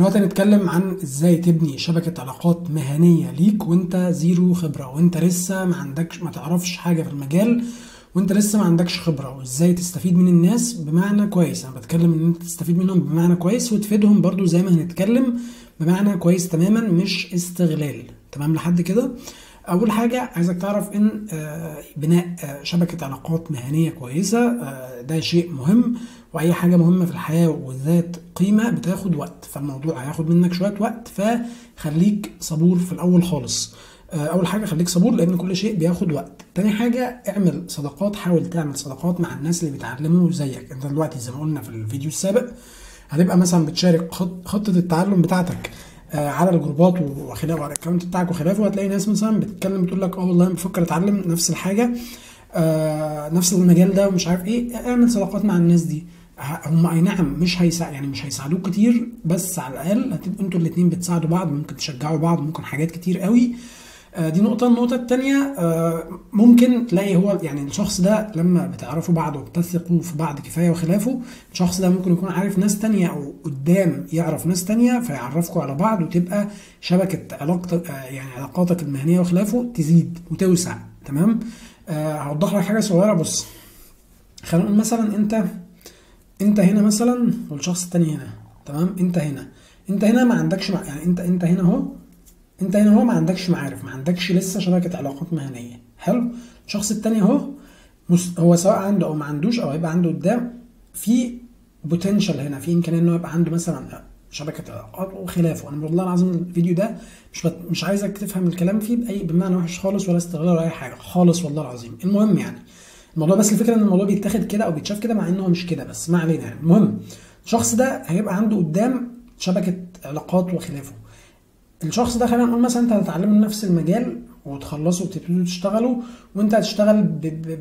دلوقتي هنتكلم عن ازاي تبني شبكة علاقات مهنية ليك وانت zero خبرة، وانت لسه ما عندكش، ما تعرفش حاجة في المجال، وانت لسه ما عندكش خبرة، وازاي تستفيد من الناس بمعنى كويس. انا بتكلم ان انت تستفيد منهم بمعنى كويس وتفيدهم برضو زي ما هنتكلم بمعنى كويس تماما، مش استغلال. تمام لحد كده؟ اول حاجة عايزك تعرف ان بناء شبكة علاقات مهنية كويسة ده شيء مهم، واي حاجة مهمة في الحياة وذات قيمة بتاخد وقت، فالموضوع هياخد منك شوية وقت، فخليك صبور في الاول خالص. اول حاجة خليك صبور لان كل شيء بياخد وقت. تاني حاجة اعمل صداقات، حاول تعمل صداقات مع الناس اللي بيتعلموا زيك. انت دلوقتي زي ما قلنا في الفيديو السابق هتبقى مثلا بتشارك خطة التعلم بتاعتك على الجروبات وخلافه، وعلى ال account بتاعك وخلافه، وهتلاقي ناس مثلا بتتكلم بتقول لك والله انا بفكر اتعلم نفس الحاجة، نفس المجال ده ومش عارف ايه. اعمل صداقات مع الناس دي، هم اي نعم مش يعني مش هيساعدوك كتير، بس على الاقل هتبقوا انتوا الاثنين بتساعدوا بعض، ممكن تشجعوا بعض، ممكن حاجات كتير قوي. دي نقطة. النقطة التانية ممكن تلاقي هو يعني الشخص ده لما بتعرفوا بعض وبتثقوا في بعض كفاية وخلافه، الشخص ده ممكن يكون عارف ناس تانية أو قدام يعرف ناس تانية، فيعرفكوا على بعض وتبقى شبكة علاقتك يعني علاقاتك المهنية وخلافه تزيد وتوسع. تمام؟ هوضح لك حاجة صغيرة. بص، خلينا نقول مثلا أنت هنا مثلا والشخص التاني هنا. تمام؟ أنت هنا ما عندكش يعني أنت هنا أهو، انت هنا هو ما عندكش معارف، ما عندكش لسه شبكة علاقات مهنية. حلو؟ الشخص التاني اهو هو سواء عنده او ما عندوش او هيبقى عنده قدام، في potential هنا، في امكانية انه يبقى عنده مثلا شبكة علاقات وخلافه. انا والله العظيم الفيديو ده مش عايزك تفهم الكلام فيه باي بمعنى وحش خالص، ولا استغلال ولا اي حاجة خالص والله العظيم. المهم يعني الموضوع، بس الفكرة ان الموضوع بيتاخد كده او بيتشاف كده مع انه مش كده، بس ما علينا يعني. المهم الشخص ده هيبقى عنده قدام شبكة علاقات وخلافه. الشخص ده خلينا نقول مثلا انت هتتعلموا نفس المجال وتخلصوا وتبتدوا تشتغلوا، وانت هتشتغل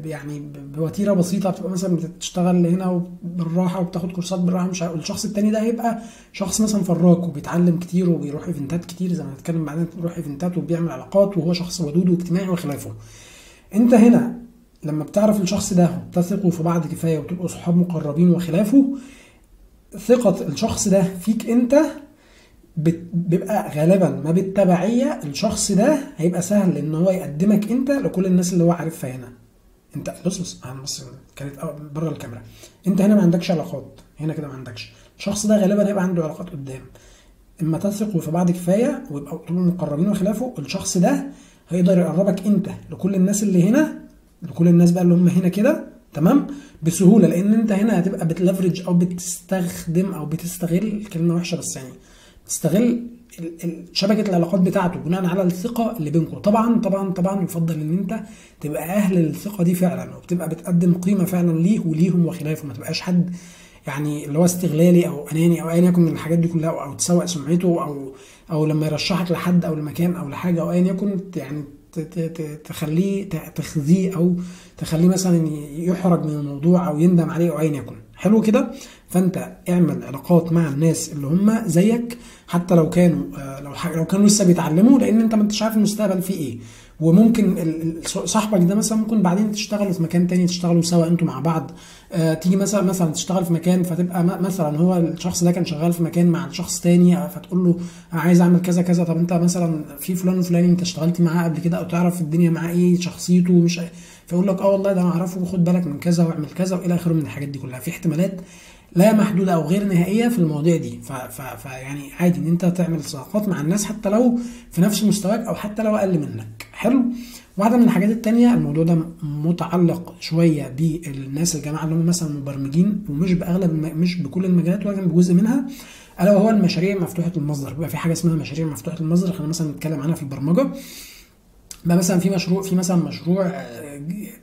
يعني بوتيره بسيطة، بتبقى مثلا بتشتغل هنا بالراحة وبتاخد كورسات بالراحة مش عارف. الشخص التاني ده هيبقى شخص مثلا فراك وبيتعلم كتير وبيروح event ات كتير زي ما هنتكلم بعدين، بيروح event ات وبيعمل علاقات وهو شخص ودود واجتماعي وخلافه. انت هنا لما بتعرف الشخص ده وبتثقوا في بعض كفاية وتبقوا صحاب مقربين وخلافه، ثقة الشخص ده فيك انت بيبقى غالبا ما بالتبعيه. الشخص ده هيبقى سهل ان هو يقدمك انت لكل الناس اللي هو عارفها هنا. انت بص بص كانت بره الكاميرا، انت هنا ما عندكش علاقات، هنا كده ما عندكش. الشخص ده غالبا هيبقى عنده علاقات قدام. اما تثقوا في بعض كفاية ويبقوا تبقوا مقربين وخلافه، الشخص ده هيقدر يقربك انت لكل الناس اللي هنا، لكل الناس بقى اللي هم هنا كده. تمام؟ بسهولة، لان انت هنا هتبقى بتلفرج او بتستخدم او بتستغل، كلمة وحشة بس يعني تستغل شبكة العلاقات بتاعته بناء على الثقة اللي بينكم. طبعا طبعا طبعا يفضل ان انت تبقى اهل الثقة دي فعلا، وبتبقى بتقدم قيمة فعلا ليه وليهم وخلافه، ما تبقاش حد يعني اللي هو استغلالي او اناني او ايا يكن من الحاجات دي كلها، او تسوق سمعته او لما يرشحك لحد او لمكان او لحاجة او ايا يكن يعني تخليه تخزيه او تخليه مثلا يحرج من الموضوع او يندم عليه او ايا يكن. حلو كده؟ فانت اعمل علاقات مع الناس اللي هم زيك، حتى لو كانوا لو كانوا لسه بيتعلموا، لان انت ما انتش عارف المستقبل فيه ايه. وممكن صاحبك ده مثلا ممكن بعدين تشتغلوا في مكان تاني، تشتغلوا سوا انتوا مع بعض، تيجي مثلا تشتغل في مكان، فتبقى مثلا هو الشخص ده كان شغال في مكان مع شخص تاني، فتقول له انا عايز اعمل كذا كذا، طب انت مثلا في فلان وفلاني انت اشتغلت معاه قبل كده او تعرف الدنيا معاه ايه، شخصيته مش، فيقول لك والله ده انا اعرفه، خد بالك من كذا واعمل كذا والى اخره من الحاجات دي كلها. في احتمالات لا محدودة او غير نهائية في المواضيع دي، فيعني عادي ان انت تعمل صداقات مع الناس حتى لو في نفس مستواك او حتى لو اقل منك. حلو؟ واحدة من الحاجات التانية، الموضوع ده متعلق شوية بالناس الجماعة اللي هم مثلا مبرمجين، ومش باغلب مش بكل المجالات ولكن بجزء منها، الا وهو المشاريع مفتوحة المصدر. بيبقى في حاجة اسمها مشاريع مفتوحة المصدر، خلينا مثلا نتكلم عنها في البرمجة. بقى مثلا في مشروع، في مثلا مشروع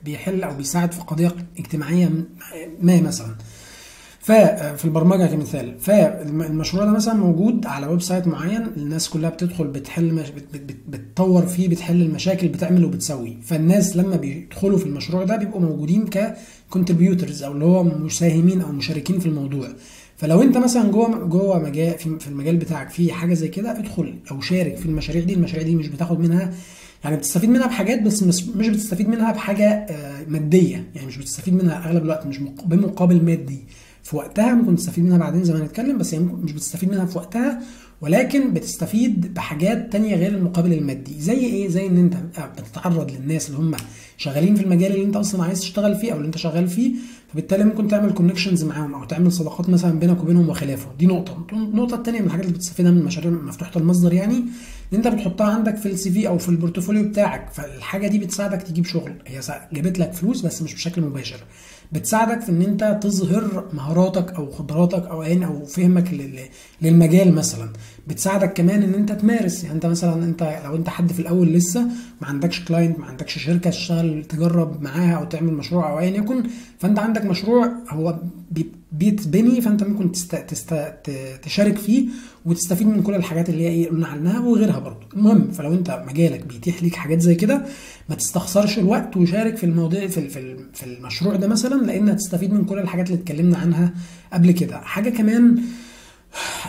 بيحل او بيساعد في قضية اجتماعية ما مثلا، ففي البرمجة كمثال، فالمشروع ده مثلا موجود على website معين، الناس كلها بتدخل بتحل بتطور فيه، بتحل المشاكل، بتعمل وبتسوي. فالناس لما بيدخلوا في المشروع ده بيبقوا موجودين ك contributors او اللي هو مساهمين او مشاركين في الموضوع. فلو انت مثلا جوه مجال في المجال بتاعك في حاجة زي كده، ادخل او شارك في المشاريع دي. المشاريع دي مش بتاخد منها يعني، بتستفيد منها بحاجات بس مش بتستفيد منها بحاجة مادية، يعني مش بتستفيد منها اغلب الوقت مش بمقابل مادي في وقتها، ممكن تستفيد منها بعدين زي ما هنتكلم، بس يعني مش بتستفيد منها في وقتها، ولكن بتستفيد بحاجات تانية غير المقابل المادي. زي ايه؟ زي ان انت بتتعرض للناس اللي هم شغالين في المجال اللي انت اصلا عايز تشتغل فيه او اللي انت شغال فيه، فبالتالي ممكن تعمل connections معاهم او تعمل صداقات مثلا بينك وبينهم وخلافه. دي نقطة. النقطة الثانية من الحاجات اللي بتستفيدها من المشاريع مفتوحة المصدر يعني ان انت بتحطها عندك في ال CV او في ال portfolio بتاعك، فالحاجه دي بتساعدك تجيب شغل. هي جابت لك فلوس بس مش بشكل مباشر، بتساعدك في ان انت تظهر مهاراتك او خبراتك او اين او فهمك للمجال مثلا. بتساعدك كمان ان انت تمارس، يعني انت مثلا انت لو انت حد في الاول لسه ما عندكش client، ما عندكش شركة تشتغل تجرب معاها او تعمل مشروع او ايا يكن، فانت عندك مشروع هو بيتبني، فانت ممكن تشارك فيه وتستفيد من كل الحاجات اللي هي ايه قلنا عنها وغيرها برضو. المهم فلو انت مجالك بيتيح ليك حاجات زي كده ما تستخسرش الوقت وشارك في المواضيع في المشروع ده مثلا، لان هتستفيد من كل الحاجات اللي اتكلمنا عنها قبل كده. حاجة كمان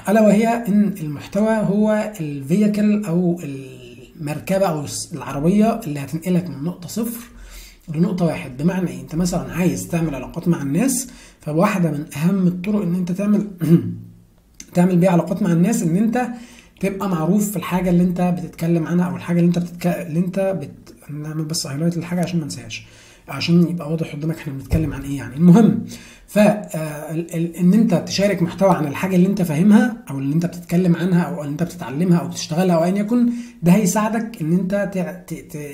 الا وهي ان المحتوى هو ال vehicle او المركبة او العربية اللي هتنقلك من نقطة صفر لنقطة واحد. بمعنى ايه؟ انت مثلا عايز تعمل علاقات مع الناس، فواحدة من اهم الطرق ان انت تعمل بيها علاقات مع الناس ان انت تبقى معروف في الحاجة اللي انت بتتكلم عنها او الحاجة اللي انت نعمل بس highlight للحاجة عشان ما انساهاش، عشان يبقى واضح قدامك احنا بنتكلم عن ايه يعني. المهم ف ان انت تشارك محتوى عن الحاجة اللي انت فاهمها او اللي انت بتتكلم عنها او اللي انت بتتعلمها او بتشتغلها او ايا يكن، ده هيساعدك ان انت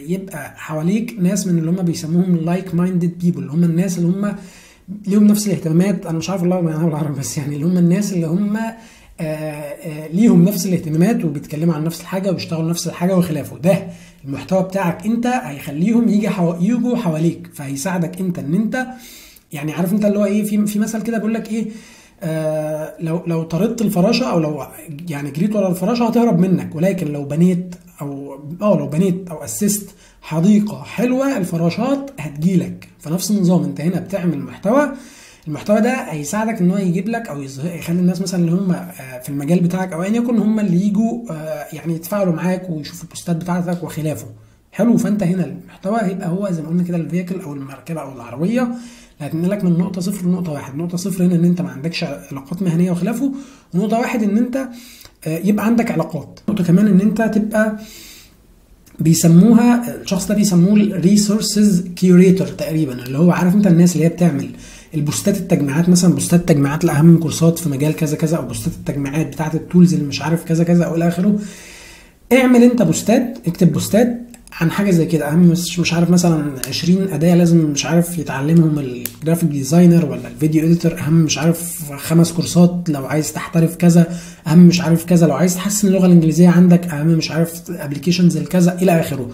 يبقى حواليك ناس من اللي هم بيسموهم like minded people، اللي هم الناس اللي هم ليهم نفس الاهتمامات. انا مش عارف والله معناها بالعربي، بس يعني اللي هم الناس اللي هم ليهم نفس الاهتمامات وبيتكلموا عن نفس الحاجة وبيشتغلوا نفس الحاجة وخلافه. ده المحتوى بتاعك انت هيخليهم يجوا حواليك، فهيساعدك انت ان انت يعني عارف انت اللي هو ايه، في مثل كده بيقول لك ايه، لو طردت الفراشة او لو يعني جريت ورا الفراشة هتهرب منك، ولكن لو بنيت او لو بنيت او اسست حديقة حلوة الفراشات هتجيلك. فنفس النظام انت هنا بتعمل محتوى، المحتوى ده هيساعدك ان هو يجيب لك او يخلي الناس مثلا اللي هم في المجال بتاعك او ايا يكن هم اللي يجوا يعني يتفاعلوا معاك ويشوفوا البوستات بتاعتك وخلافه. حلو. فانت هنا المحتوى هيبقى هو زي ما قلنا كده ال vehicle او المركبة او العربية اللي هتنقلك من نقطة صفر لنقطة واحد. نقطة صفر هنا ان انت ما عندكش علاقات مهنية وخلافه، ونقطة واحد ان انت يبقى عندك علاقات. نقطة كمان ان انت تبقى بيسموها الشخص ده بيسموه ال resources curator تقريبا، اللي هو عارف انت الناس اللي هي بتعمل البوستات التجميعات مثلا، بوستات التجميعات لاهم كورسات في مجال كذا كذا، او بوستات التجميعات بتاعه ال tools اللي مش عارف كذا كذا او الى اخره. اعمل انت بوستات، اكتب بوستات عن حاجة زي كده، اهم مش عارف مثلا 20 اداه لازم مش عارف يتعلمهم ال graphic designer ولا ال video editor، اهم مش عارف 5 كورسات لو عايز تحترف كذا، اهم مش عارف كذا لو عايز تحسن اللغة الانجليزية عندك، اهم مش عارف applications الكذا الى اخره.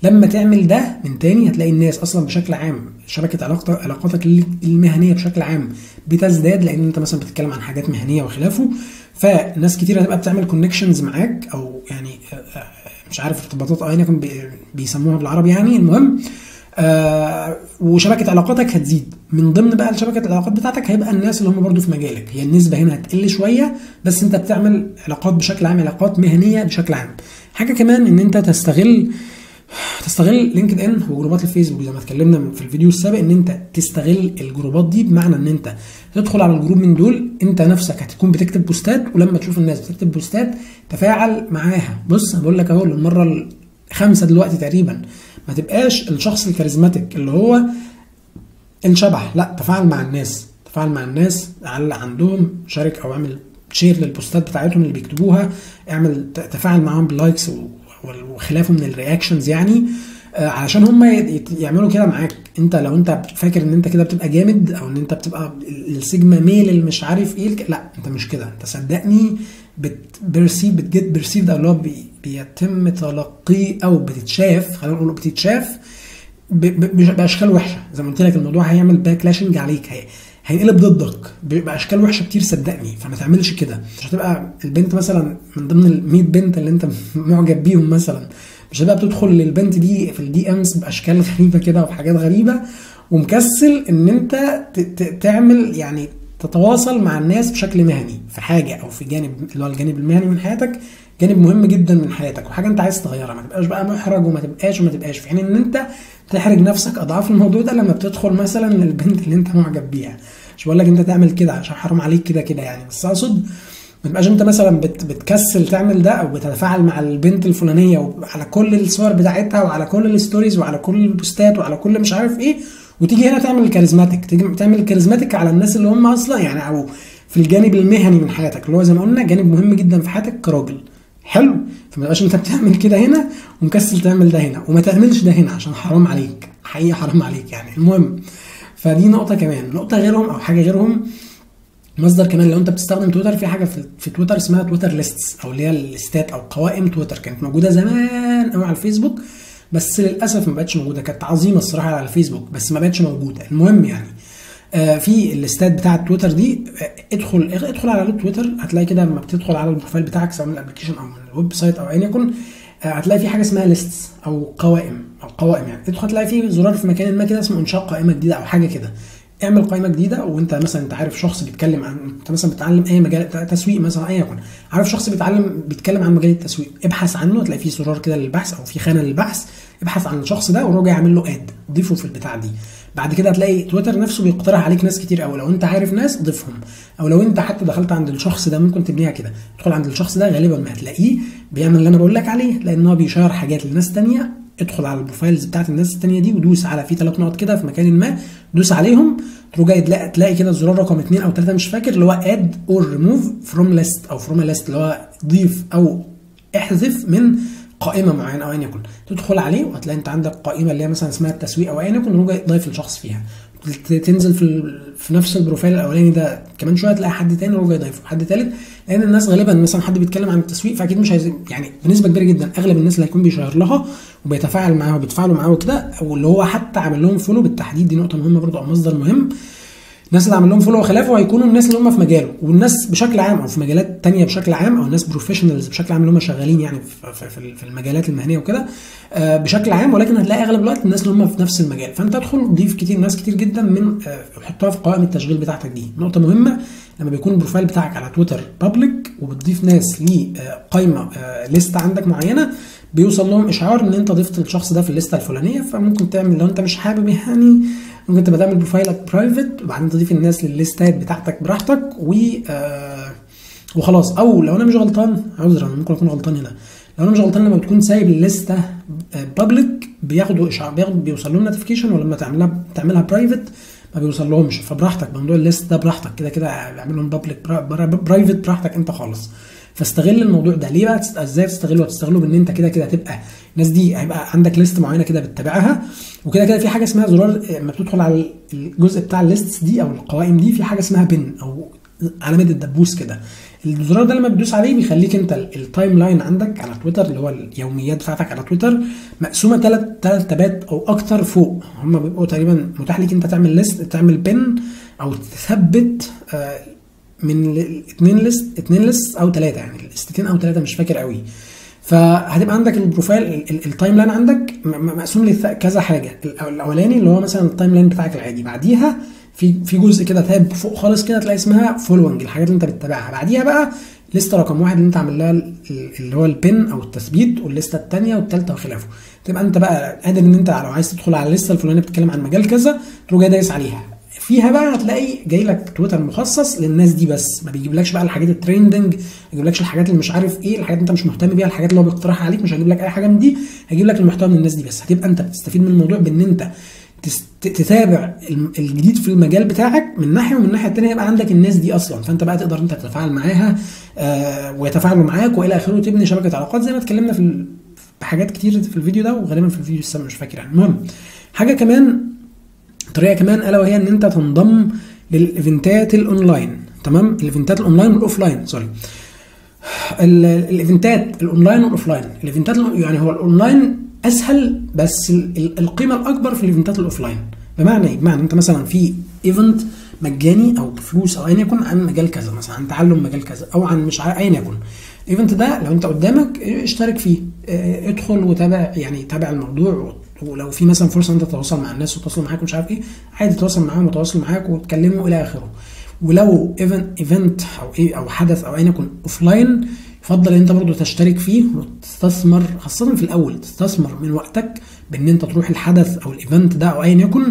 لما تعمل ده من تاني هتلاقي الناس اصلا بشكل عام شبكة علاقاتك المهنية بشكل عام بتزداد، لان انت مثلا بتتكلم عن حاجات مهنية وخلافه، فناس كتير هتبقى بتعمل connections معاك او يعني مش عارف ارتباطات او ايا بيسموها بالعربي يعني. المهم وشبكة علاقاتك هتزيد. من ضمن بقى شبكة العلاقات بتاعتك هيبقى الناس اللي هم برضو في مجالك، هي النسبة هنا هتقل شوية، بس انت بتعمل علاقات بشكل عام، علاقات مهنية بشكل عام. حاجة كمان ان انت تستغل LinkedIn وجروبات الفيسبوك زي ما اتكلمنا في الفيديو السابق، ان انت تستغل الجروبات دي، بمعنى ان انت تدخل على ال group من دول، انت نفسك هتكون بتكتب بوستات، ولما تشوف الناس بتكتب بوستات تفاعل معاها. بص انا بقول لك اهو للمرة الخامسة دلوقتي تقريبا، ما تبقاش الشخص ال charismatic اللي هو الشبح، لا تفاعل مع الناس، تفاعل مع الناس، علق عندهم، شارك او اعمل share للبوستات بتاعتهم اللي بيكتبوها، اعمل تفاعل معاهم بال likes وخلافه من ال reactions يعني، علشان هم يعملوا كده معاك. انت لو انت فاكر ان انت كده بتبقى جامد او ان انت بتبقى ال sigma male اللي مش عارف ايه، لا انت مش كده. انت صدقني بت get perceived، او اللي هو بيتم تلقيه او بتتشاف، خلينا نقول بتتشاف باشكال وحشة. زي ما قلت لك الموضوع هيعمل backlashing عليك، هينقلب ضدك باشكال وحشة كتير صدقني. فما تعملش كده. مش هتبقى البنت مثلا من ضمن ال 100 بنت اللي انت معجب بيهم مثلا، مش هتبقى بتدخل للبنت دي في ال DMs باشكال غريبة كده وبحاجات غريبة، ومكسل ان انت تعمل يعني تتواصل مع الناس بشكل مهني في حاجة او في جانب اللي هو الجانب المهني من حياتك، جانب مهم جدا من حياتك وحاجه انت عايز تغيرها. ما تبقاش بقى محرج وما تبقاش في حين ان انت تحرج نفسك اضعاف الموضوع ده لما بتدخل مثلا للبنت اللي انت معجب بيها. مش بقول لك انت تعمل كده عشان حرام عليك كده كده يعني، بس اقصد ما تبقاش انت مثلا بتكسل تعمل ده، او بتتفاعل مع البنت الفلانية وعلى كل الصور بتاعتها وعلى كل ال stories وعلى كل البوستات وعلى كل مش عارف ايه، وتيجي هنا تعمل charismatic، تيجي تعمل charismatic على الناس اللي هم اصلا يعني او في الجانب المهني من حياتك، اللي هو زي ما قلنا جانب مهم جدا في حياتك كراجل. حلو، فما تبقاش انت بتعمل كده هنا ومكسل تعمل ده هنا، وما تعملش ده هنا عشان حرام عليك، حقيقة حرام عليك يعني. المهم فدي نقطة كمان، نقطة غيرهم او حاجة غيرهم، مصدر كمان لو انت بتستخدم تويتر، في حاجة في تويتر اسمها تويتر lists، او اللي هي الليستات او قوائم تويتر، كانت موجودة زمان قوي على الفيسبوك بس للاسف ما بقتش موجودة، كانت عظيمة الصراحة على الفيسبوك بس ما بقتش موجودة. المهم يعني في الليستات بتاعه تويتر دي، ادخل على تويتر هتلاقي كده لما بتدخل على ال profile بتاعك سواء من ال application او من ال website او ايا يكن، هتلاقي في حاجة اسمها lists او قوائم او قوائم يعني، ادخل تلاقي في زرار في مكان ما كده اسمه انشاء قائمة جديدة او حاجة كده، اعمل قائمة جديدة. وانت مثلا انت عارف شخص بيتكلم عن، انت مثلا بتتعلم اي مجال تسويق مثلا ايا يكن، عارف شخص بيتكلم عن مجال التسويق، ابحث عنه، هتلاقي في زرار كده للبحث او في خانه للبحث، ابحث عن الشخص ده وراجع اعمل له add، ضيفه في البتاع دي. بعد كده هتلاقي تويتر نفسه بيقترح عليك ناس كتير قوي، لو انت عارف ناس ضيفهم، او لو انت حتى دخلت عند الشخص ده ممكن تبنيها كده، تدخل عند الشخص ده غالبا ما هتلاقيه بيعمل اللي انا بقول لك عليه، لان هو بيشير حاجات لناس ثانية. ادخل على ال profiles بتاعت الناس الثانية دي ودوس على في 3 نقط كده في مكان ما، دوس عليهم، تروح جاي تلاقي كده الزرار رقم 2 او 3 مش فاكر، اللي هو اد اور ريموف فروم ليست او from list، اللي هو ضيف او احذف من قائمة معينة او ايا يكن. تدخل عليه وهتلاقي انت عندك قائمة اللي هي مثلا اسمها التسويق او ايا يكن، تروح جاي ضايف الشخص فيها، تنزل في نفس ال profile الاولاني ده كمان شوية تلاقي حد تاني يروح جاي ضايفه، حد تالت، لان الناس غالبا مثلا حد بيتكلم عن التسويق فاكيد مش عايز يعني بنسبة كبيرة جدا اغلب الناس اللي هيكون بيشير لها وبيتفاعل معاها وبيتفاعلوا معاه وكده، او اللي هو حتى عامل لهم follow بالتحديد، دي نقطة مهمة برضو او مصدر مهم، الناس اللي عامل لهم follow وخلافه هيكونوا الناس اللي هم في مجاله، والناس بشكل عام او في مجالات تانية بشكل عام، او الناس professionals بشكل عام اللي هم شغالين يعني في المجالات المهنية وكده بشكل عام، ولكن هتلاقي اغلب الوقت الناس اللي هم في نفس المجال. فانت ادخل ضيف كتير، ناس كتير جدا من حطها في قوائم التشغيل بتاعتك دي. نقطة مهمة، لما بيكون ال profile بتاعك على تويتر public وبتضيف ناس لقائمة list عندك معينة، بيوصل لهم اشعار ان انت ضفت الشخص ده في الليستة الفلانية. فممكن تعمل لو انت مش حابب يعني ممكن تبقى تعمل profile ك private وبعدين تضيف الناس للليستات بتاعتك براحتك وخلاص. او لو انا مش غلطان، عذرا ممكن اكون غلطان هنا، لو انا مش غلطان لما بتكون سايب الليستة public بياخدوا اشعار، بيوصل لهم notification، ولما تعملها private ما بيوصل لهمش. فبراحتك موضوع ال list ده براحتك، كده كده اعمل لهم public private براحتك انت خالص. فاستغل الموضوع ده. ليه بقى؟ ازاي تستغله؟ هتستغله بان انت كده كده هتبقى الناس دي هيبقى عندك list معينة كده بتتابعها، وكده كده في حاجة اسمها زرار لما بتدخل على الجزء بتاع ال list دي او القوائم دي، في حاجة اسمها pin او علامة الدبوس كده. الزرار ده لما بتدوس عليه بيخليك انت ال timeline عندك على تويتر اللي هو اليوميات بتاعتك على تويتر مقسومة ثلاث تابات او اكتر فوق، هم بيبقوا تقريبا متاح ليك انت تعمل list، تعمل pin او تثبت من 2 list او 3، يعني ليستين او 3 مش فاكر قوي. فهتبقى عندك ال profile ال timeline عندك مقسوم لكذا حاجة. الاولاني اللي هو مثلا ال timeline بتاعك العادي، بعديها في جزء كده tab فوق خالص كده تلاقي اسمها following، الحاجات اللي انت بتتابعها. بعديها بقى لستة رقم 1 اللي انت عامل لها اللي هو ال pin او التثبيت، والليسته الثانية والثالثة وخلافه. تبقى انت بقى قادر ان انت لو عايز تدخل على الليستة الفلانية بتتكلم عن مجال كذا تروح جاي دايس عليها. فيها بقى هتلاقي جاي لك تويتر مخصص للناس دي بس، ما بيجيبلكش بقى الحاجات ال trending، ما بيجيبلكش الحاجات اللي مش عارف ايه، الحاجات اللي انت مش مهتم بيها، الحاجات اللي هو بيقترحها عليك، مش هيجيب لك اي حاجة من دي، هيجيب لك المحتوى من الناس دي بس. هتبقى انت بتستفيد من الموضوع بان انت تتابع الجديد في المجال بتاعك من ناحية، ومن الناحية الثانية يبقى عندك الناس دي اصلا، فانت بقى تقدر انت تتفاعل معاها ويتفاعلوا معاك والى اخره، وتبني شبكة علاقات زي ما اتكلمنا في حاجات كتير في الفيديو ده، وغالبا في الفيديو السابق مش فاكر يعني. المهم حاجة كمان، طريقه كمان الا وهي ان انت تنضم للايفنتات الاونلاين. تمام، الايفنتات الاونلاين والاوفلاين، سوري، الايفنتات الاونلاين والاوفلاين. الايفنتات يعني هو الاونلاين اسهل، بس القيمة الاكبر في الايفنتات ال offline. بمعنى ايه؟ بمعنى انت مثلا في event مجاني او بفلوس او ايا يكن عن مجال كذا، مثلا عن تعلم مجال كذا او عن مش عارف ايا يكن، ال event ده لو انت قدامك اشترك فيه، ادخل وتابع، يعني تابع الموضوع، ولو في مثلا فرصة انت تتواصل مع الناس وتتواصل معاك ومش عارف ايه، عادي تتواصل معاهم وتواصل معاك وتكلموا الى اخره. ولو event او ايه او حدث او ايا يكن offline، يفضل ان انت برضو تشترك فيه وتستثمر، خاصة في الاول تستثمر من وقتك بان انت تروح الحدث او ال event ده او ايا يكن،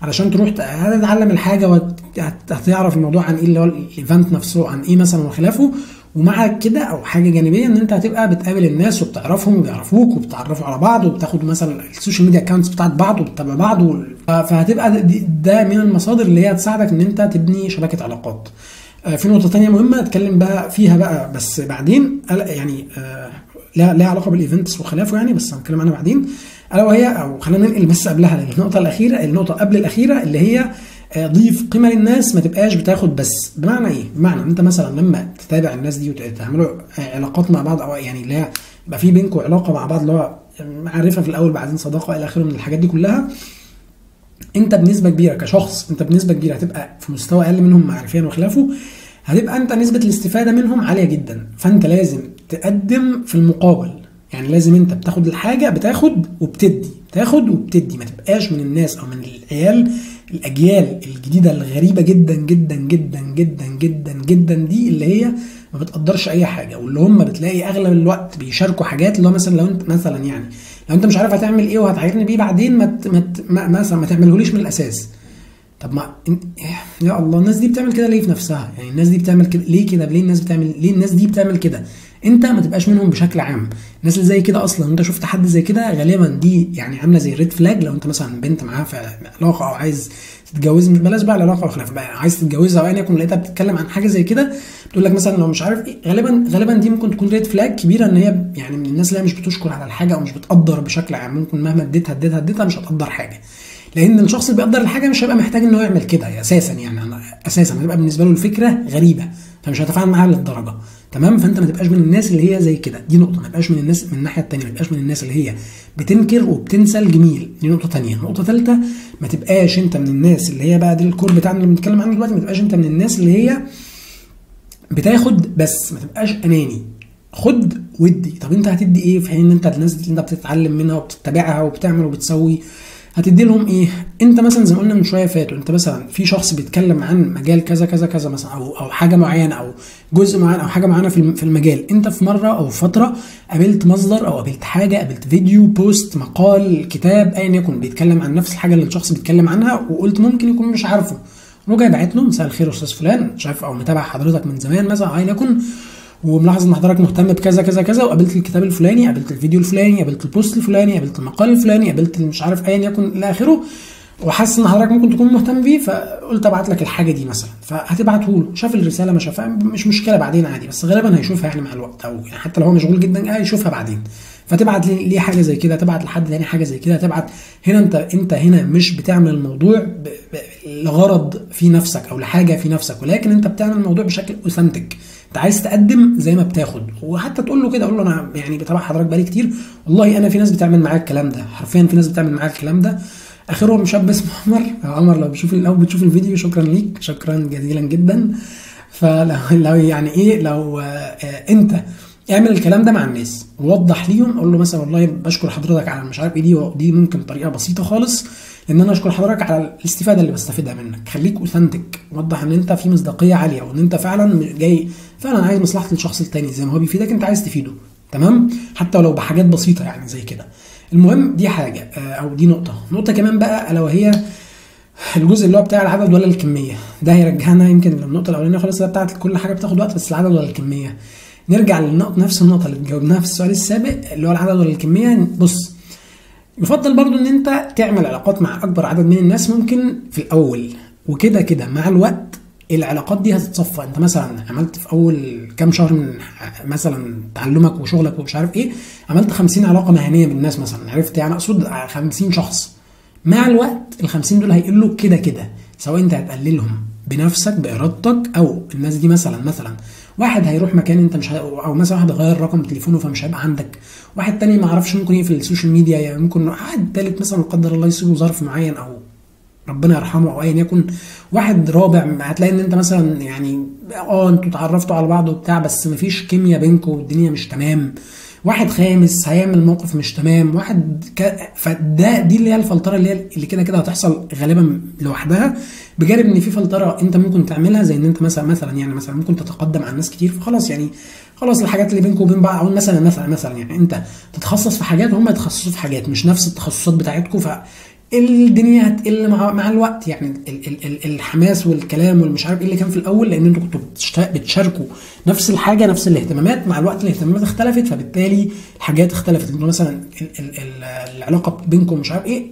علشان تروح هتتعلم الحاجة وهتعرف الموضوع عن ايه اللي هو ال event نفسه عن ايه مثلا وخلافه، ومع كده او حاجة جانبيه ان انت هتبقى بتقابل الناس وبتعرفهم وبيعرفوك وبتعرفوا على بعض، وبتاخد مثلا ال social media accounts بتاعت بعض وبتتابع بعض، فهتبقى ده من المصادر اللي هي هتساعدك ان انت تبني شبكة علاقات. في نقطة ثانية مهمة اتكلم بقى فيها بقى بس بعدين، يعني لها علاقة بال events وخلافه يعني، بس هنتكلم عنها بعدين، الا وهي، او خلينا ننقل بس قبلها للنقطة الاخيرة، النقطة قبل الاخيرة اللي هي ضيف قيمة للناس، ما تبقاش بتاخد بس. بمعنى ايه؟ بمعنى انت مثلا لما تتابع الناس دي وتعملوا علاقات مع بعض، او يعني اللي هي يبقى في بينكم علاقة مع بعض اللي هو معرفة في الاول بعدين صداقه الى اخره من الحاجات دي كلها، انت بنسبة كبيرة كشخص، انت بنسبة كبيرة هتبقى في مستوى اقل منهم معرفيا وخلافه، هتبقى انت نسبه الاستفادة منهم عالية جدا. فانت لازم تقدم في المقابل، يعني لازم انت بتاخد الحاجة، بتاخد وبتدي، بتاخد وبتدي، ما تبقاش من الناس او من العيال الاجيال الجديدة الغريبة جدا جدا جدا جدا جدا جدا دي اللي هي ما بتقدرش اي حاجة، واللي هم بتلاقي اغلب الوقت بيشاركوا حاجات اللي هو مثلا لو انت مثلا يعني لو انت مش عارف هتعمل ايه وهتعايرني بيه بعدين، ما مثلا ما تعملهوليش من الاساس. طب ما يا الله، الناس دي بتعمل كده ليه في نفسها؟ يعني الناس دي بتعمل كده ليه كده؟ ليه الناس بتعمل، ليه الناس دي بتعمل كده؟ انت ما تبقاش منهم بشكل عام. الناس اللي زي كده اصلا، انت شفت حد زي كده غالبا دي يعني عامله زي red flag. لو انت مثلا بنت معاها في علاقة او عايز تتجوز، بلاش بقى العلاقة وخلاف بقى، عايز تتجوزها او ايا يكن، لقيتها بتتكلم عن حاجة زي كده، بتقول لك مثلا لو مش عارف ايه، غالبا دي ممكن تكون red flag كبيرة، ان هي يعني من الناس اللي هي مش بتشكر على الحاجة او مش بتقدر بشكل عام. ممكن مهما اديتها مش هتقدر حاجة، لان الشخص اللي بيقدر الحاجة مش هيبقى محتاج ان هو يعمل كده اساسا، يعني اساسا هتبقى بالنسبة له الفكرة غريبة، فمش هيتفاعل معاها للدرجة. تمام؟ فانت ما تبقاش من الناس اللي هي زي كده، دي نقطة. ما تبقاش من الناس من الناحية الثانية، ما تبقاش من الناس اللي هي بتنكر وبتنسى الجميل، دي نقطة ثانية. نقطة ثالثة، ما تبقاش انت من الناس اللي هي بقى دي ال core بتاعنا اللي بنتكلم عنه دلوقتي، ما تبقاش انت من الناس اللي هي بتاخد بس، ما تبقاش اناني، خد ودي. طب انت هتدي ايه في حين ان انت الناس اللي انت بتتعلم منها وبتتبعها وبتعمل وبتسوي هتدي لهم ايه؟ انت مثلا زي ما قلنا من شوية فاتوا، انت مثلا في شخص بيتكلم عن مجال كذا كذا كذا مثلا، او حاجة معينة او جزء معين او حاجة معينة في المجال، انت في مرة او فترة قابلت مصدر او قابلت حاجة، قابلت فيديو، post، مقال، كتاب، ايا يكن بيتكلم عن نفس الحاجة اللي الشخص بيتكلم عنها، وقلت ممكن يكون مش عارفه، رجع باعت له مساء الخير استاذ فلان، شايف او متابع حضرتك من زمان مثلا، ايا يكن، وملاحظ ان حضرتك مهتم بكذا كذا كذا، وقابلت الكتاب الفلاني، قابلت الفيديو الفلاني، قابلت ال post الفلاني، قابلت المقال الفلاني، قابلت مش عارف ايا يكن الى اخره، وحاسس ان حضرتك ممكن تكون مهتم بيه، فقلت ابعت لك الحاجة دي مثلا، فهتبعته له، شاف الرسالة ما شافها مش مشكلة بعدين عادي، بس غالبا هيشوفها يعني مع الوقت، او يعني حتى لو هو مشغول جدا هيشوفها بعدين. فتبعت ليه حاجة زي كده، تبعت لحد تاني حاجة زي كده، تبعت هنا. انت هنا مش بتعمل الموضوع لغرض في نفسك او لحاجة في نفسك، ولكن انت بتعمل الموضوع بشكل authentic، انت عايز تقدم زي ما بتاخد. وحتى تقول له كده، قول له انا يعني بتابع حضرتك بقالي كتير، والله انا في ناس بتعمل معايا الكلام ده، حرفيا في ناس بتعمل معايا الكلام ده، اخرهم شاب اسمه عمر. عمر لو بتشوف لو بتشوف الفيديو شكرا ليك، شكرا جزيلا جدا. فلو يعني ايه، لو انت اعمل الكلام ده مع الناس ووضح ليهم، قول له مثلا والله بشكر حضرتك على مش عارف ايه، دي ممكن طريقه بسيطة خالص ان انا اشكر حضرتك على الاستفادة اللي بستفيدها منك. خليك authentic، وضح ان انت في مصداقية عالية، وان انت فعلا جاي فعلا عايز مصلحة الشخص التاني، زي ما هو بيفيدك انت عايز تفيده. تمام؟ حتى ولو بحاجات بسيطة يعني زي كده. المهم دي حاجة او دي نقطة. نقطة كمان بقى الا وهي الجزء اللي هو بتاع العدد ولا الكمية. ده هيرجعنا يمكن للنقطة الاولانية خالص اللي بتاعت كل حاجة بتاخد وقت، بس العدد ولا الكمية. نرجع للنقطة، نفس النقطة اللي جاوبناها في السؤال السابق اللي هو العدد ولا الكمية. بص، يفضل برضو ان انت تعمل علاقات مع اكبر عدد من الناس ممكن في الاول، وكده كده مع الوقت العلاقات دي هتتصفى. انت مثلا عملت في اول كام شهر من مثلا تعلمك وشغلك ومش عارف ايه، عملت 50 علاقة مهنية بالناس مثلا، عرفت يعني اقصد 50 شخص. مع الوقت ال 50 دول هيقلوا كده كده، سواء انت هتقللهم بنفسك بارادتك، او الناس دي مثلا واحد هيروح مكان انت مش او مثلا واحد غير رقم تليفونه فمش هيبقى عندك، واحد تاني ما اعرفش ممكن يقفل ال social media، يعني ممكن واحد تالت مثلا لا قدر الله يصيبه ظرف معين او ربنا يرحمه او ايا يكن، واحد رابع هتلاقي ان انت مثلا يعني انتوا اتعرفتوا على بعض وبتاع بس مفيش كيمياء بينكم والدنيا مش تمام، واحد خامس هيعمل موقف مش تمام، واحد فده دي اللي هي الفلتره اللي هي اللي كده كده هتحصل غالبا لوحدها. بجانب ان في فلترة انت ممكن تعملها، زي ان انت مثلا يعني مثلا ممكن تتقدم على الناس كتير، فخلاص يعني خلاص الحاجات اللي بينكم وبين بعض، او مثلا يعني انت تتخصص في حاجات وهم يتخصصوا في حاجات مش نفس التخصصات بتاعتكم، الدنيا هتقل مع الوقت. يعني الحماس والكلام والمش عارف ايه اللي كان في الاول، لان انتوا كنتوا بتشاركوا نفس الحاجة نفس الاهتمامات، مع الوقت الاهتمامات اختلفت، فبالتالي الحاجات اختلفت. انتوا مثلا العلاقة بينكم مش عارف ايه،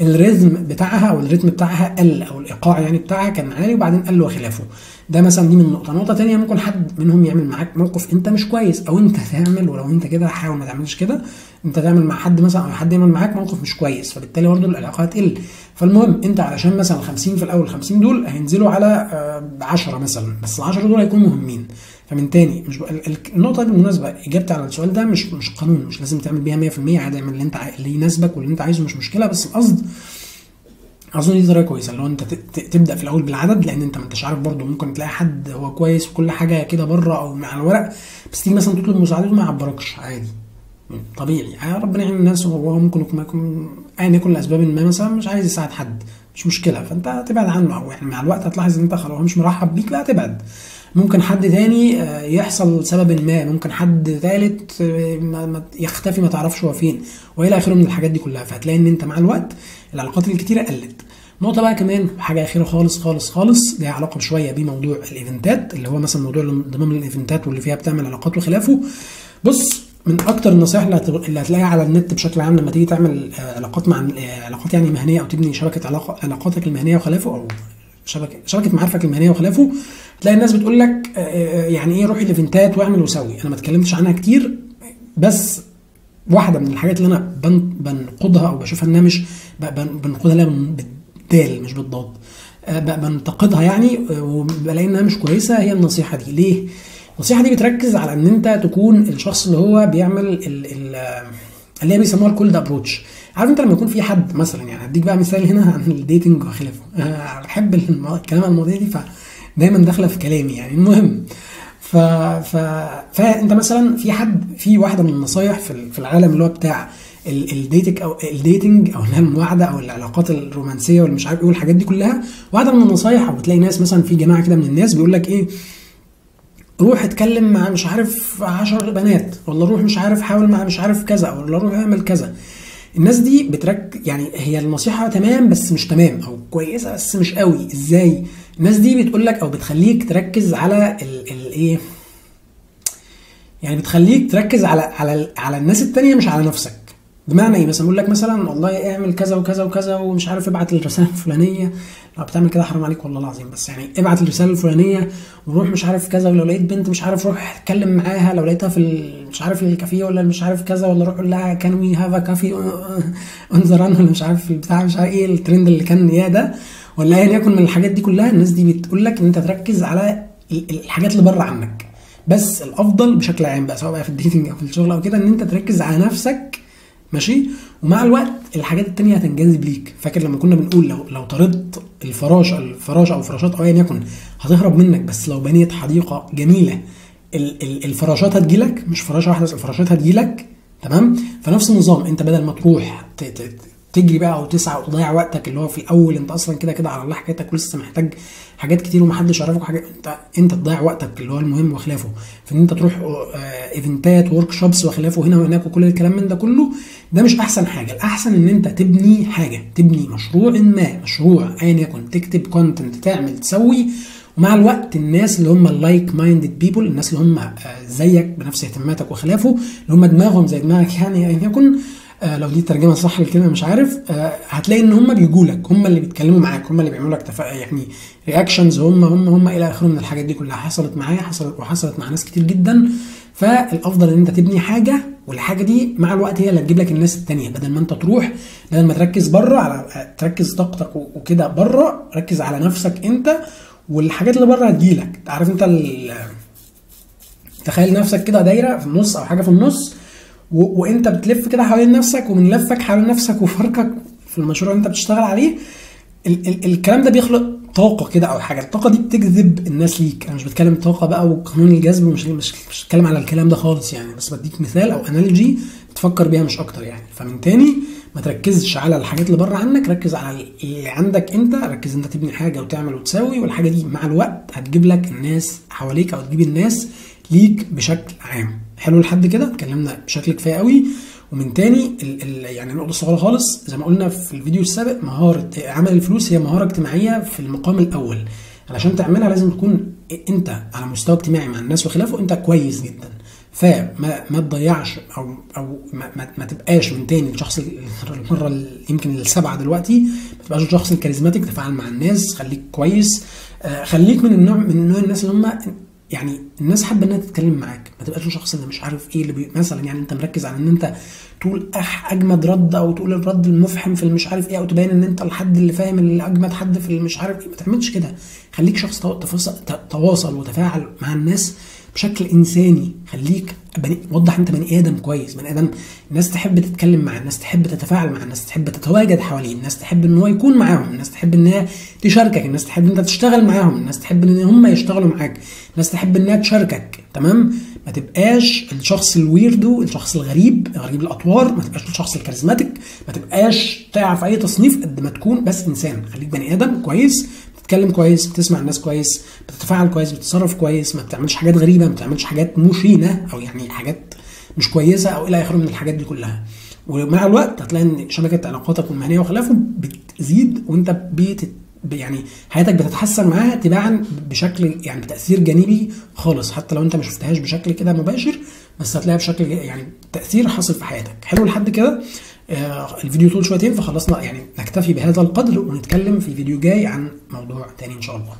ال rhythm بتاعها او الريتم بتاعها قل، او الايقاع يعني بتاعها كان عالي وبعدين قل وخلافه. ده مثلا دي من نقطة. نقطة ثانية، ممكن حد منهم يعمل معاك موقف انت مش كويس، او انت تعمل، ولو انت كده حاول ما تعملش كده، انت تعمل مع حد مثلا او حد يعمل معاك موقف مش كويس، فبالتالي برضه العلاقة هتقل. فالمهم انت علشان مثلا 50 في الاول، 50 دول هينزلوا على 10 مثلا، بس ال 10 دول هيكونوا مهمين. فمن تاني مش النقطة دي بالمناسبة اجابتي على السؤال ده مش قانون، مش لازم تعمل بيها 100%، عادي اعمل اللي انت اللي يناسبك واللي انت عايزه، مش مشكلة. بس القصد اظن دي طريقه كويسة، اللي هو انت تبدا في الاول بالعدد، لان انت ما انتش عارف برضه، ممكن تلاقي حد هو كويس وكل حاجة كده بره او على الورق، بس تيجي مثلا تطلب مساعدته ما يعبركش، عادي طبيعي يعني، ربنا يعين الناس، وهو ممكن يكون ايا يكن لاسباب ما مثلا مش عايز يساعد حد، مش مشكلة، فانت تبعد عنه، او يعني مع الوقت هتلاحظ ان انت خلاص مش مرحب بيك، لا تبعد. ممكن حد تاني يحصل سبب ما، ممكن حد ثالث يختفي ما تعرفش هو فين، والى اخره من الحاجات دي كلها. فهتلاقي ان انت مع الوقت العلاقات الكتيرة قلت. نقطة بقى كمان، حاجة اخيرة خالص خالص خالص، ليها علاقة بشوية بموضوع ال event ات، اللي هو مثلا موضوع الانضمام لل event ات واللي فيها بتعمل علاقات وخلافه. بص، من اكتر النصائح اللي هتلاقيها على النت بشكل عام لما تيجي تعمل علاقات مع علاقات يعني مهنية، او تبني شبكة علاقاتك المهنية وخلافه، او شبكة معارفك المهنية وخلافه، تلاقي الناس بتقول لك يعني ايه روح ال event ات واعمل وسوي. انا ما اتكلمتش عنها كتير، بس واحدة من الحاجات اللي انا بنقدها او بشوفها انها مش بنقدها، لا بالدال مش بالضاد، بنتقدها يعني، وبلاقي انها مش كويسة، هي النصيحة دي. ليه؟ النصيحة دي بتركز على ان انت تكون الشخص اللي هو بيعمل اللي هي بيسموها ال cold approach. عارف انت لما يكون في حد مثلا، يعني هديك بقى مثال هنا عن ال dating وخلافه، انا بحب الكلام عن المواضيع دي فدايما داخله في كلامي يعني. المهم فانت مثلا في حد، في واحدة من النصايح في العالم اللي هو بتاع ال dating او ال dating او المواعده او العلاقات الرومانسية واللي مش عارف ايه والحاجات دي كلها، واحدة من النصايح، او بتلاقي ناس مثلا في جماعة كده من الناس بيقول لك ايه، روح اتكلم مع مش عارف 10 بنات، ولا روح مش عارف حاول مع مش عارف كذا، ولا روح اعمل كذا. الناس دي بترك يعني، هي النصيحة تمام بس مش تمام، او كويسة بس مش قوي. ازاي؟ الناس دي بتقول لك او بتخليك تركز على الايه، يعني بتخليك تركز على على على الناس التانية مش على نفسك. بمعنى ايه؟ مثلا اقول لك مثلا والله اعمل كذا وكذا وكذا ومش عارف ابعت الرسالة الفلانية، لو بتعمل كده حرام عليك والله العظيم، بس يعني ابعت الرسالة الفلانية وروح مش عارف كذا، ولو لقيت بنت مش عارف روح اتكلم معاها، لو لقيتها في مش عارف الكافيه ولا مش عارف كذا، ولا روح قول لها can we have a coffee on the run، ولا مش عارف البتاع مش عارف ايه الترند اللي كان يا ده، ولا ايا يكن من الحاجات دي كلها. الناس دي بتقول لك ان انت تركز على الحاجات اللي بره عنك، بس الافضل بشكل عام بقى سواء بقى في ال dating او في الشغل او كده ان انت تركز على نفسك، ماشي؟ ومع الوقت الحاجات التانية هتنجذب ليك. فاكر لما كنا بنقول لو طردت الفراشة او فراشات او ايا يكن هتهرب منك، بس لو بنيت حديقة جميلة الفراشات هتجيلك، مش فراشه واحدة بس، الفراشات هتجيلك، تمام؟ فنفس النظام، انت بدل ما تروح تجري بقى او تسعى وتضيع وقتك اللي هو في الاول انت اصلا كده كده على الله حكايتك ولسه محتاج حاجات كتير ومحدش يعرفك حاجة، انت تضيع وقتك اللي هو المهم وخلافه في ان انت تروح event ات workshops وخلافه هنا وهناك وكل الكلام من ده كله، ده مش احسن حاجة. الاحسن ان انت تبني حاجة، تبني مشروع ما، مشروع ايا يكن، تكتب content، تعمل، تسوي، ومع الوقت الناس اللي هم ال like minded people، الناس اللي هم زيك بنفس اهتماماتك وخلافه، اللي هم دماغهم زي دماغك يعني ايا يكن، لو دي الترجمة صح للكلمة مش عارف، هتلاقي ان هم بيجوا لك، هم اللي بيتكلموا معاك، هم اللي بيعملوا لك يعني reactions، هم هم هم الى اخره من الحاجات دي كلها. حصلت معايا، حصلت وحصلت مع ناس كتير جدا. فالافضل ان انت تبني حاجة، والحاجة دي مع الوقت هي اللي هتجيب لك الناس التانية، بدل ما انت تروح، بدل ما تركز بره على تركز طاقتك وكده بره، ركز على نفسك انت، والحاجات اللي بره هتجيلك. عارف انت تخيل نفسك كده دايرة في النص او حاجة في النص، وانت بتلف كده حوالين نفسك، ومن لفك حوالين نفسك وفركك في المشروع اللي انت بتشتغل عليه، الكلام ده بيخلق طاقة كده او حاجة، الطاقة دي بتجذب الناس ليك. انا مش بتكلم طاقة بقى وقانون الجذب، ومش مش مش بتكلم على الكلام ده خالص يعني، بس بديك مثال او analogy تفكر بيها مش اكتر يعني. فمن تاني ما تركزش على الحاجات اللي بره عنك، ركز على اللي عندك انت، ركز انت تبني حاجة وتعمل وتساوي، والحاجة دي مع الوقت هتجيب لك الناس حواليك او تجيب الناس ليك بشكل عام. حلو لحد كده؟ اتكلمنا بشكل كفاية قوي. ومن تاني يعني النقطة الصغيرة خالص زي ما قلنا في الفيديو السابق، مهارة عمل الفلوس هي مهارة اجتماعية في المقام الاول. علشان تعملها لازم تكون انت على مستوى اجتماعي مع الناس وخلافه انت كويس جدا. فما ما تضيعش او ما تبقاش من تاني الشخص المرة يمكن السبعة دلوقتي، ما تبقاش الشخص ال charismatic، تفاعل مع الناس، خليك كويس، خليك من نوع الناس اللي هم يعني الناس حابة انها تتكلم معاك. ما تبقاش الشخص اللي مش عارف ايه اللي مثلا يعني انت مركز على ان انت تقول اجمد رد، او تقول الرد المفحم في المش عارف ايه، او تبين ان انت الحد اللي فاهم اللي اجمد حد في المش عارف ايه. ما تعملش كده، خليك شخص تواصل وتفاعل مع الناس بشكل انساني. خليك وضح انت بني ادم كويس، بني ادم الناس تحب تتكلم معاه، الناس تحب تتفاعل معاه، الناس تحب تتواجد حواليه، الناس تحب ان هو يكون معاهم، الناس تحب ان هي تشاركك، الناس تحب ان انت تشتغل معاهم، الناس تحب ان هم يشتغلوا معاك، الناس تحب انها تشاركك. تمام؟ ما تبقاش الشخص ال weirdo، الشخص الغريب، غريب الاطوار، ما تبقاش الشخص ال charismatic، ما تبقاش تعرف اي تصنيف، قد ما تكون بس انسان. خليك بني ادم كويس، بتتكلم كويس، بتسمع الناس كويس، بتتفاعل كويس، بتتصرف كويس، ما بتعملش حاجات غريبة، ما بتعملش حاجات مشينة او يعني حاجات مش كويسة او الى اخره من الحاجات دي كلها. ومع الوقت هتلاقي ان شبكة علاقاتك المهنية وخلافه بتزيد، وانت يعني حياتك بتتحسن معاها تباعا بشكل يعني بتاثير جانبي خالص، حتى لو انت ما شفتهاش بشكل كده مباشر، بس هتلاقيها بشكل يعني تاثير حاصل في حياتك. حلو لحد كده؟ الفيديو طول شويتين، فخلصنا يعني نكتفي بهذا القدر، ونتكلم في فيديو جاي عن موضوع تاني ان شاء الله.